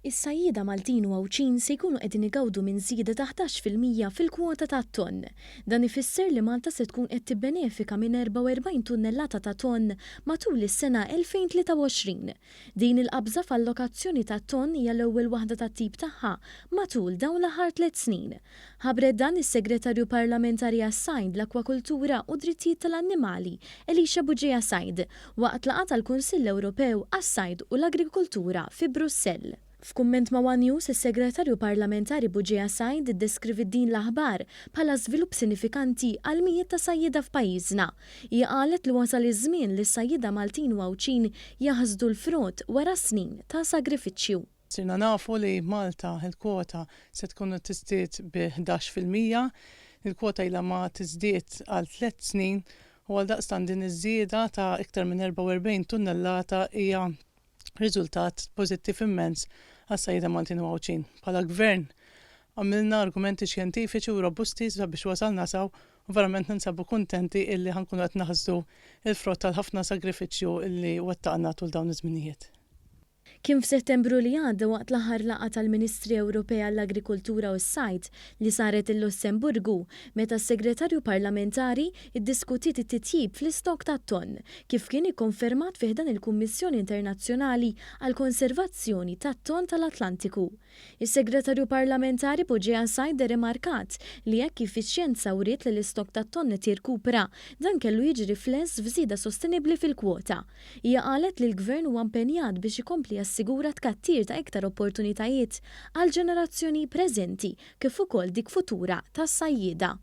Is-sajjieda Maltin u Għawdxin se jkunu qegħdin igawdu minn żieda ta' 11% fil-kwota tat-tonn. Dan ifisser li Malta se tkun qed tibbenefika minn 44 tunnellata ta' tonn matul is-sena 2023. Din il-qabża f'allokazzjoni tat-tonn hija l-ewwel waħda tat-tip tagħha matul dawn l-aħħar tliet snin. Ħabbret dan is-Segretarju Parlamentari għas-Sajd, l-Akwakultura u d-Drittijiet tal-Annimali, Elisha Bugeja Said, waqt laqgħa tal-Kunsill Ewropew għas-Sajd u l-Agrikultura fi Brussell. F'kumment ma' one News, is-Segretarju Parlamentari Bugeja Said iddeskriviet din l-aħbar bħala żvilupp sinifikanti għal mijiet ta' sajjieda f'pajjiżna. Hija qalet li wasal iż-żmien li s-sajjieda Maltin u Għawdxin jaħsdu l-frott wara snin ta' sagrifiċċju. Sirna nafu li Malta il-kwota se tkun qed tiżdied bi 11%. Il-kwota ilha ma tiżdied għal tliet snin u għaldaqstant din iż-żieda ta' iktar minn 44 tunnellata hija riżultat pożittiv immens għas-sajjieda Maltin u Għawdxin. Bħala Gvern għamilna argumenti xjentifiċi u robusti sabiex wasalna s'hawn u verament ninsabu kuntenti illi ħa nkunu qed naħsdu l-frott tal-ħafna sagrifiċċju illi wettaqna tul dawn iż-żminijiet. Kien f'Settembru li għadda waqt l-aħħar laqgħa tal-Ministri Ewropej għall-Agrikultura u s-Sajd li saret il-Lussemburgu meta s-Segretarju Parlamentari ddiskutiet it-titjib fl-istokk tat-tonn, kif kien ikkonfermat fi ħdan il-Kummissjoni Internazzjonali għall-Konservazzjoni tat-Tonn tal-Atlantiku. Is-Segretarju Parlamentari Bugeja Said irrimarkat li hekk kif ix-xjenza wriet li l-istokk tat-tonn qed jirkupra, dan kellu jiġi rifless f'żieda sostenibbli fil-kwota. Hija qalet li l-Gvern huwa impenjat biex ikompli jassigura tkattir ta' iktar opportunitajiet għall-ġenerazzjoni preżenti kif ukoll dik futura tas-sajjieda.